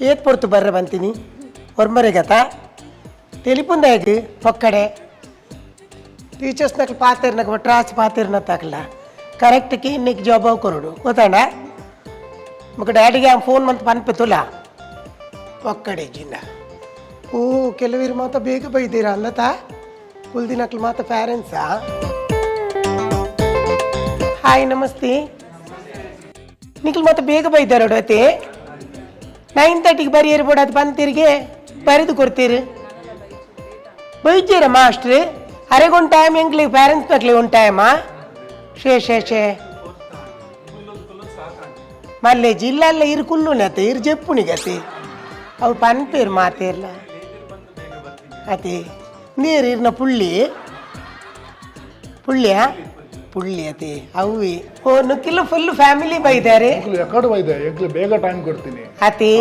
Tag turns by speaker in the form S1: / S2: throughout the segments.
S1: ಏತ್ ಪೊರ್ತು ಬರ್ರೆ ಬಂತೀನಿ ಒರ್ಮರೆಗತ ತೆಲಿಪುಂದಾಯಗ್ ಪೊಕ್ಕಡೆ ಟೀಚರ್ಸ್ನಕ್ಲು ಪಾತೆರ್ನಕ ಒಟ್ರಾಸಿ ಪಾತೆರ್ನ ತಾಕಲ ಕರೆಕ್ಟ್ಗೆ ಇನ್ನಿಗೆ ಜಾಬ್ ಕೊರಡು ಗೊತ್ತಾಂಡ ಮಕ್ಕ ಡ್ಯಾಡಿಗೆ ಫೋನ್ ಮಂತ್ ಪನ್ಪೆ ತುಲ ಒಕ್ಕಡೆ ಜಿನ್ನ. ಓ, ಕೆಲವರು ಮಾತ ಬೇಗ ಬೈದೀರ ಅಲ್ಲತಾ? ಕುಲ್ದಿನಕ್ಲು ಮಾತ ಪ್ಯಾರೆಂಟ್ಸಾ? ಹಾಯ್, ನಮಸ್ತೆ. ನಿಕ್ಲು ಮಾತ ಬೇಗ ಬೈದಾರ ಅತ್ತೆ? 9:30ಗೆ ಬರಿಯರು ಬೋಡ, ಅದು ಬಂತಿರಿಗೆ ಬರೆದು ಕೊಡ್ತೀರಿ. ಬೈಜೀರ ಮಾಸ್ಟ್ರ್ ಅರೆಗೊಂದು ಟೈಮ್, ಎಂಕ್ಲಿಗೆ ಪ್ಯಾರೆಂಟ್ಸ್ ಮಕ್ಳಿಗೆ ಒಂದು ಟೈಮಾ? ಶೇ ಶೇ ಶೇ, ಮಲ್ಲೇಜಿ ಇಲ್ಲ ಅಲ್ಲ, ಇರು ಕುಲ್ಲುನತೆ, ಇರು ಜೆಪ್ಪುನಿಗತಿ. ಅವು ಪನ್ಪೇರು ಮಾತೇರ್ಲ ಅತಿ. ನೀರು ಇರ್ನ ಪುಳ್ಳಿ ಪುಳ್ಳಿಯ ಪುಳ್ಳಿ ಅತಿ ಅವಿ. ಓ, ನುಕ್ಕಿಲ್ಲ, ಫುಲ್ ಫ್ಯಾಮಿಲಿ ಬೈದಾರೆ.
S2: ಎಂಕ್ಲು ಎಕಡೆ ಬೈದೆ, ಎಂಕ್ಲು ಬೇಗ ಟೈಮ್ ಕೊಡ್ತೀನಿ.
S1: ಅತಿ.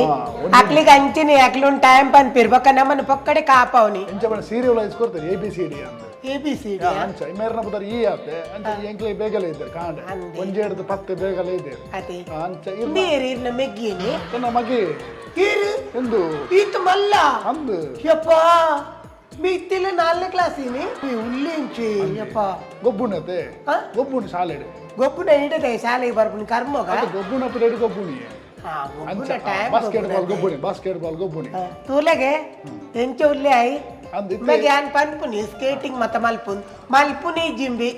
S1: ಅಕ್ಲಿಗೆ ಅಂಚಿನಿ, ಅಕ್ಲಿ ಒಂದು ಟೈಮ್ ಪನ್ಪೇರು, ಬೊಕ್ಕ ನಮ್ಮನ್ನು ಪೊಕ್ಕಡೆ ಕಾಪಾವನಿ.
S2: ಎಂಚ ಬಣ್ಣ ಸೀರಿಯಲ್ ವೈಸ್ ಕೊಡ್ತಾರೆ, ಎ ಬಿ ಸಿ ಡಿ ಅಂತ.
S1: ಎ ಬಿ ಸಿ ಡಿ.
S2: ಅಂಚ ಮೇರ್ನ ಬುದಾರ ಈ ಆತೆ ಅಂಚ ಎಂಕ್ಲೆ ಬೇಗಲೇ ಇದ್ದಾರೆ ಕಾಂಡೆ.
S1: ಅಂದೆ.
S2: ಒಂಜೆ ಹಿಡ್ದು ಪತ್ತೆ ಬೇಗಲೇ ಇದ್ದಾರೆ.
S1: ಅತಿ.
S2: ಅಂಚ ಇರ್ನ.
S1: ನೀರು ಇರ್ನ ಮೆಗ್ಗಿನಿ?
S2: ತನ್ನ ಮಗಿ.
S1: ಇರು.
S2: ಎಂದು?
S1: ಈತ ಮಲ್ಲ.
S2: ಅಂದು.
S1: ಯಪ್ಪ, ಮೀತಿಲ್ಲ ನಾಲ್ನೇ ಕ್ಲಾಸಿನಿ ಉಲ್ಲಿಂಚಿ ಯಪ್ಪ.
S2: ಗೊಬ್ಬುನತೆ.
S1: ಆ?
S2: ಗೊಬ್ಬುನಿ ಶಾಲೆಡ್.
S1: ಗೊಬ್ಬುನ ಇಡದೆ ಶಾಲೆಗೆ ಬರ್ಪುನಿ ಕರ್ಮೋಗ.
S2: ಅದು ಗೊಬ್ಬುನ ಪಿರಿಯಡ್ ಗೊಬ್ಬುನಿ.
S1: ಹಾ.
S2: ಅಂಚ.
S1: ಗೊಬ್ಬುನ ಟೈಮ್.
S2: ಬಾಸ್ಕೆಟ್ ಬಾಲ್ ಗೊಬ್ಬುನಿ, ಬಾಸ್ಕೆಟ್ ಬಾಲ್ ಗೊಬ್ಬುನಿ.
S1: ತೂಲೆಗೆ ಎಂಚ ಉಲ್ಲೆ ಆಯಿ.
S2: ಅಂದ್ ಇತ್ತೆ.
S1: ಮಗೆ ಯಾನ್ ಪನ್ಪುನಿ, ಸ್ಕೇಟಿಂಗ್ ಮತ್ತ ಮಲ್ಪುನ್ ಮಲ್ಪುನಿ ಜಿಂಬಿ.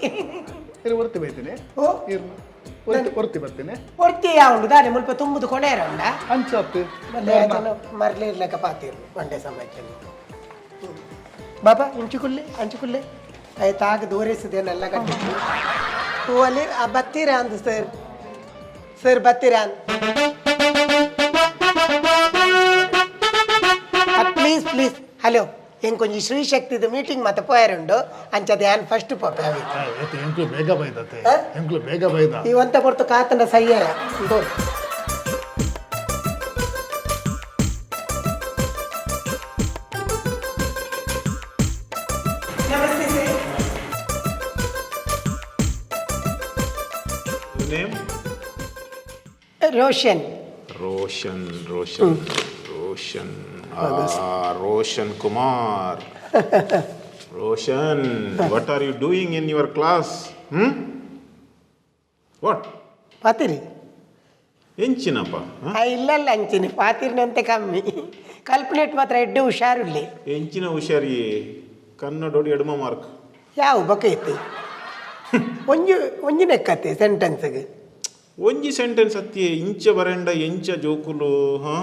S2: ಇರು, ಒರ್ತಿ ಬೈತೀನಿ.
S1: ಓ.
S2: ಇರ್ನ ಒರ್ತಿ ಒರ್ತಿ ಬರ್ತೀನಿ.
S1: ಒರ್ತಿ ಯಾವುಂಡು ದಾನೆ ಮುಲ್ಪ ತುಂಬುದು ಕೊಣೇರ ಉಂಡ.
S2: ಅಂಚ ಅತ್ತು.
S1: ಮರ್ಲಿ ಇರ್ಲಕ್ಕ ಪಾತಿರು ಒಂಡೆ ಸಮಯದಲ್ಲಿ. ಬಾಬಾ, ಇಂಚುಕುಲ್ಲೆ ಅಂಚುಕುಲ್ಲೆ ಆಯ್ತು, ಆಗ ದೂರಿಸಿದೇನೆಲ್ಲ ಕಟ್ಟಿತ್ತು. ಹೂವಲ್ಲಿ ಆ ಬತ್ತೀರಾ ಅಂದು ಸರ್, ಸರ್ ಬತ್ತೀರಾ ಅಂದ್. ಪ್ಲೀಸ್ ಪ್ಲೀಸ್, ಹಲೋ, ಎಂಕೊಂಜಿ ಶ್ರೀಶಕ್ತಿದ ಮೀಟಿಂಗ್ ಮತ್ತೆ ಪೋಯರುಂಡು, ಅಂಚದ ಯಾನ್ ಫಸ್ಟ್ ಪೋಪೆ ಅವಿ.
S2: ಎಂಕ್ಲು ಬೇಗ ಬೈದತೆ.
S1: ಆ?
S2: ಎಂಕ್ಲು ಬೇಗ ಬೈದ.
S1: ಈ ಒಂತ ಪೊರ್ತು ಕಾತಂಡ ಸಯ್ಯ. Namaste sir.
S3: Name?
S1: Roshan.
S3: Roshan, Roshan, Roshan, Roshan Kumar. Roshan, what are you doing in your class? What?
S1: ಪಾತಿರಿ.
S3: ಎಂಚಿನಪ್ಪ?
S1: ಆ, ಇಲ್ಲಲ್ಲ, ಅಂಚಿನಿ ಪಾತಿರಿನಂತೆ ಕಮ್ಮಿ, ಕಲ್ಪನೆಟ್ ಮಾತ್ರ ಎಡ್ಡೆ ಹುಷಾರುಳ್ಳಿ.
S3: ಎಂಚಿನ ಹುಷಾರಿ? ಕನ್ನಡೋಡಿ ಎಡಮ ಮಾರ್ಕ್.
S1: ಯಾವ ಬಕೈತಿ? ಒಂಜಿ ಒಂಜಿ ನೆಕ್ಕತ್ತೆ ಸೆಂಟೆನ್ಸ್ಗೆ.
S3: ಒಂಜಿ ಸೆಂಟೆನ್ಸ್ ಅತ್ತಿ ಇಂಚ ಬರೆಂಡ ಎಂಚ ಜೋಕುಲು, ಹಾ?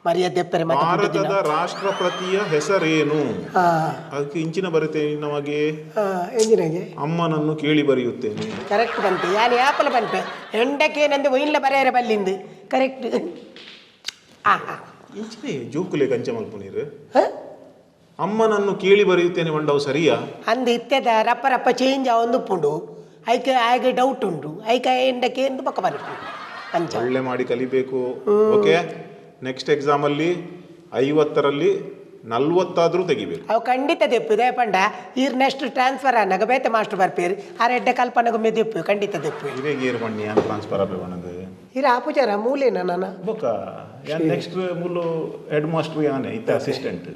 S1: ಮರ್ಯಾದೆ ಪೆರೆ ಮತ್ತೆ.
S3: ಭಾರತದ ರಾಷ್ಟ್ರಪತಿಯ ಹೆಸರೇನು?
S1: ಹಾ.
S3: ಅದಕ್ಕೆ ಇಂಚಿನ ಬರೆತೇನೆ ನಮಗೆ.
S1: ಹಾ, ಎಂಜಿನಾಗೆ?
S3: ಅಮ್ಮನನ್ನು ಕೇಳಿ ಬರೆಯುತ್ತೇನೆ.
S1: ಕರೆಕ್ಟ್ ಬಂತೆ. ಯಾನ್ ಯಾಪಲ ಬಂತೆ ಎಂಡಕ್ಕೇನಂದು ಒಯ್ಲ ಬರೆಯರೆ ಬಲ್ಲಿಂದು ಕರೆಕ್ಟ್. ಆ ಹಾ.
S3: ಇಂಚಿನ ಜೋಕುಲೆ ಕಂಚ ಮಲ್ಪುನೀರು.
S1: ಹಾ?
S3: ಅಮ್ಮನನ್ನು ಕೇಳಿ ಬರೆಯುತ್ತೇನೆ ಮಂಡವು ಸರಿಯಾ?
S1: ಅಂದು ಇತ್ತೆದ ರಪ್ಪ ರಪ್ಪ ಚೇಂಜ್ ಆವೊಂದು ಉಪ್ಪುಂಡು. ಐಕೆ ಆಯ್ಗೆ ಡೌಟ್ ಉಂಟು, ಐಕೆ ಎಂಡಕ್ಕೆ ಎಂದು ಪಕ್ಕ ಬರಬೇಕು ಅಂಚ.
S3: ಒಳ್ಳೆ ಮಾಡಿ ಕಲಿಬೇಕು, ಓಕೆ? ನೆಕ್ಸ್ಟ್ ಎಕ್ಸಾಮ್ ಅಲ್ಲಿ 50ರಲ್ಲಿ 40ಆದ್ರೂ ತೆಗಿಬೇಕು.
S1: ಅವು ಖಂಡಿತ ದೆಪ್ಪು ಪಂಡ ಈರ್ ನೆಕ್ಸ್ಟ್ ಟ್ರಾನ್ಸ್ಫರ್ ಆನಾಗ ಬೇತೆ ಮಾಸ್ಟರ್ ಬರ್ಪೇರು, ಆರ್ ಎಡ್ಡೆ ಕಲ್ಪನೆಗೊಮ್ಮೆ ದೆಪ್ಪು, ಖಂಡಿತ ದೆಪ್ಪು.
S3: ಇದೇ ಗೇರ್ ಬಣ್ಣಿ ಯಾನ್ ಟ್ರಾನ್ಸ್ಫರ್ ಆಪೆ ಬಣ್ಣದು.
S1: ಇರ ಆಪುಜಾರ ಮೂಲೇನ ನಾನು.
S3: ಬೊಕ್ಕ ಯಾನ್ ನೆಕ್ಸ್ಟ್ ಮೂಲು ಹೆಡ್ ಮಾಸ್ಟರ್ ಯಾನೆ ಇತ್ತ ಅಸಿಸ್ಟೆಂಟ್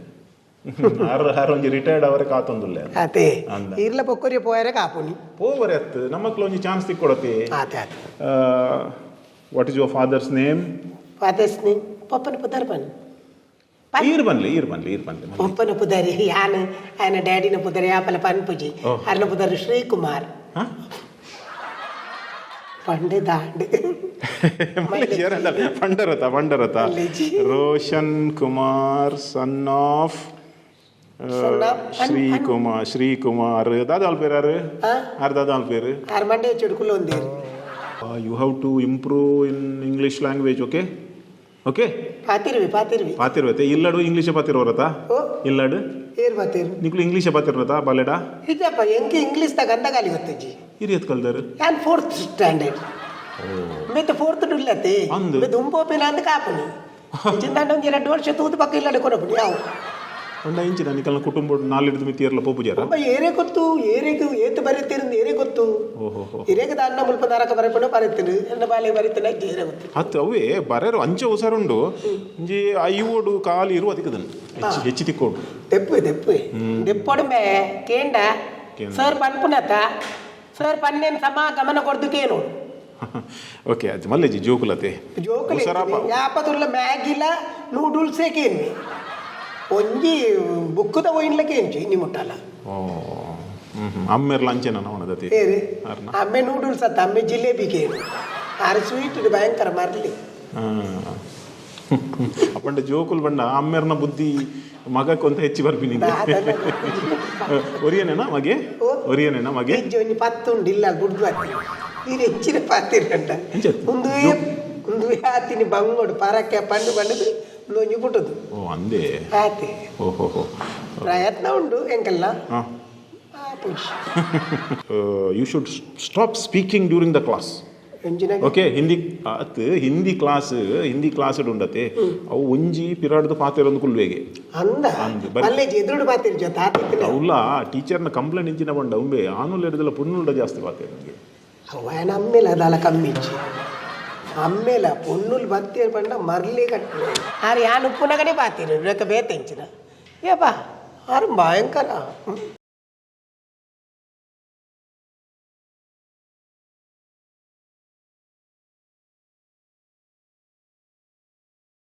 S3: ಆರ್ ಆರ್ ಒಂಜಿ ರಿಟೈರ್ಡ್ ಅವರೇ ಕಾತೊಂದುಲ್ಲೆ.
S1: ಅದೇ.
S3: ಅಂದ.
S1: ಇರ್ಲ ಪೊಕ್ಕರಿ ಪೋಯರೆ ಕಾಪುನಿ.
S3: ಪೋವರೆ ಅತ್ತು, ನಮ್ಮಕ್ಲ ಒಂಜಿ ಚಾನ್ಸ್ ತಿಕ್ಕೊಡತಿ.
S1: ಆತೆ ಆತೆ.
S3: What is your father's name?
S1: Father's name, ಪಪ್ಪನ ಪುದಾರ್ ಬನ್.
S3: ಈರ್ ಬನ್ಲಿ, ಈರ್ ಬನ್ಲಿ, ಈರ್ ಬನ್ಲಿ.
S1: ಪಪ್ಪನ ಪುದಾರಿ ಯಾನ್ ಆಯನ ಡ್ಯಾಡಿನ ಪುದಾರಿ ಯಾಪಲ ಪನ್ಪುಜಿ.
S3: ಓ.
S1: ಅರ್ನ ಪುದಾರಿ ಶ್ರೀಕುಮಾರ್.
S3: ಹಾ?
S1: ಪಂಡೆ ದಾಂಡ್.
S3: ಪಂಡರತ ಪಂಡರತ.
S1: ಮಲ್ಲೇಜಿ.
S3: Roshan Kumar son of
S1: Son of
S3: Shri Kumar, Shri Kumar ದಾದ ಅಲ್ಪೇರು ಯಾರು?
S1: ಆ?
S3: ಆರ್ ದಾದ ಅಲ್ಪೇರು?
S1: ಆರ್ ಮಂಡೆ ಚುಡುಕುಲು ಒಂದೇರು.
S3: You have to improve in English language, okay? Okay.
S1: ಪಾತಿರ್ವಿ ಪಾತಿರ್ವಿ.
S3: ಪಾತಿರ್ವತೆ ಇಲ್ಲಡು ಇಂಗ್ಲೀಷ್ ಪಾತಿರ್ವರತ?
S1: ಓ.
S3: ಇಲ್ಲಡು.
S1: ಏರ್ ಪಾತಿರು?
S3: ನಿಕ್ಲು ಇಂಗ್ಲೀಷ್ ಪಾತಿರ್ವತ ಬಾಲೆಡ?
S1: ಇದ್ದಪ್ಪ, ಎಂಕೆ ಇಂಗ್ಲೀಷ್ ದಾಗ ಗಂಧಗಾಲಿ ಗೊತ್ತಜ್ಜಿ.
S3: ಹಿರಿಯತ್ ಕಲ್ದಾರು?
S1: ಯಾನ್ ಫೋರ್ತ್ ಸ್ಟ್ಯಾಂಡರ್ಡ್ ಮೆತ್ತೆ ಫೋರ್ತ್ ಇಲ್ಲತ್ತೆ.
S3: ಅಂದು.
S1: ದುಂಬೋಪಿನ ಅಂದ್ ಕಾಪುನಿ ಚಿಂತಾಂಡ ಒಂಜಿ 2 ವರ್ಷ ತೂದು ಪಕ್ಕ ಇಲ್ಲ ಕೊನಪುನಿ ಯಾವ.
S3: ಪಂಡ ಇಂಚಿನ ನಿಕಲ್ನ ಕುಟುಂಬ ನಾಲಿಡ್ದು ಮಿತಿ ಪೋಪುಜಾರ?
S1: ಒಬ್ಬ ಏರೇ ಗೊತ್ತು, ಏರೆಗ್ ಏತ್ ಬರೀತೀರಿಂದ ಏರೇ ಗೊತ್ತು.
S3: ಓಹೋ ಹೋ.
S1: ಏರೆಗ್ ದಾನ್ನ ಮುಲ್ಪ ನರಕ ಬರಕೊಂಡು ಬರೀತೀನಿ, ಎನ್ನ ಬಾಲೆ ಬರೀತೀನಿ, ಏರೇ ಗೊತ್ತು.
S3: ಅತ್ತು ಅವೇ ಬರೇರು ಅಂಚೆ ಹುಷಾರುಂಡು. ಒಂಜಿ ಐವೋಡು ಕಾಲು ಇರುವ ಅದಕ್ಕೆ ಹೆಚ್ಚು ಹೆಚ್ಚು ತಿಕ್ಕೋಡು.
S1: ದೆಪ್ಪು ದೆಪ್ಪು ದೆಪ್ಪೊಡಮೆ ಕೇಂಡ.
S3: ಕೇಂಡ.
S1: ಸರ್ ಪನ್ಪುನತ, ಸರ್ ಪನ್ನೇನ್ ಸಮ ಗಮನ ಕೊಡ್ದು ಕೇನು.
S3: ಓಕೆ, ಅದು ಮಲ್ಲೆಜಿ ಜೋಕುಲತೆ.
S1: ಜೋಕುಲು.
S3: ಹುಷಾರಪ್ಪ.
S1: ಯಾಪದುಲ್ಲ ಮ್ಯಾಗಿಲ ನೂಡಲ್ಸೇ ಕೇನ್ವಿ, ಒಂಜಿ ಬುಕ್ಕುದ ಒಯಿನ್ಲ ಕೇಂಚಿ ಇನ್ನಿ ಮುಟ್ಟಲ್ಲ.
S3: ಓ ಹ್ಮ್, ಅಮ್ಮೆರ್ಲ ಅಂಚೆನ ಅವನದತಿ.
S1: ಏರು?
S3: ಅರ್ನ.
S1: ಅಮ್ಮೆ ನೂಡಲ್ಸ್ ಅತ್ತ, ಅಮ್ಮೆ ಜಿಲೇಬಿ ಕೇನು. ಆರು ಸ್ವೀಟ್ ಭಯಂಕರ ಮರಲಿ.
S3: ಅಪ್ಪಂಡ ಜೋಕುಲ್ ಬಂಡ ಅಮ್ಮೆರ್ನ ಬುದ್ಧಿ ಮಗಕ್ಕೆ ಅಂತ ಹೆಚ್ಚು ಬರ್ಪಿ ನಿಂಗೆ. ಒರಿಯನೇನಾ ಮಗೆ?
S1: ಓ.
S3: ಒರಿಯನೇನಾ ಮಗೆ?
S1: ಹೆಜ್ಜೆ ಒಂಜಿ ಪತ್ತುಂಡು ಇಲ್ಲ ಗುಡ್ದು ಆತಿ ನೀರು ಹೆಚ್ಚಿನ ಪಾತಿರಂಟ.
S3: ಎಂಚ?
S1: ಉಂದುವೇ ಉಂದುವೇ ಆತಿನಿ ಬಂಗೋಡು ಪರಕ್ಕೆ ಪಂಡು ಪಂಡದು ಒಂಜಿ ಪುಟ್ಟುದು.
S3: ಓ ಅಂದೇ.
S1: ಆತಿ.
S3: ಓಹೋ ಹೋ.
S1: ಪ್ರಯತ್ನ ಉಂಡು ಎಂಕಲ್ಲ.
S3: ಹಾಂ.
S1: ಆ push.
S3: You should stop speaking during the class.
S1: ಎಂಜಿನ?
S3: ಓಕೆ, ಹಿಂದಿ ಅತ್ ಹಿಂದಿ ಕ್ಲಾಸ್, ಹಿಂದಿ ಕ್ಲಾಸ್ ಉಂಡತೆ, ಅವು ಒಂಜಿ ಪಿರಾಡ್ದು ಪಾತೆರೊಂದು ಕುಲ್ವೇಗೆ.
S1: ಅಂದ.
S3: ಅಂದ್ ಬರಿ.
S1: ಮಲ್ಲೆ ಎದುರುಡು ಪಾತಿರ್ ಜೊತೆ ಆತಿತ್ತಿನ.
S3: ಅವಲ್ಲ ಟೀಚರ್ನ ಕಂಪ್ಲೇಂಟ್ ಇಂಚಿನ ಬಂಡ ಉಂಬೆ ಆನುಲ್ ಹಿಡಿದಲ್ಲ ಪುಣ್ಣುಲ್ಡ ಜಾಸ್ತಿ ಪಾತೆರ ನಿಮಗೆ.
S1: ಅವನ ಅಮ್ಮೇಲ ಅದಲ್ಲ ಕಮ್ಮಿಚ್ಚಿ ಅಮ್ಮೇಲ ಪೊಣ್ಣುಲ್ ಬತ್ತೇರ್ ಪಂಡ ಮರ್ಲಿ ಕಟ್ಟು ಆರು ಯಾನ್ ಉಪ್ಪುನಗನೇ ಪಾತೀರು ಬೇಕ ಬೇತೆಂಚಿನ ಏಪಾ ಆರು ಭಯಂಕರ.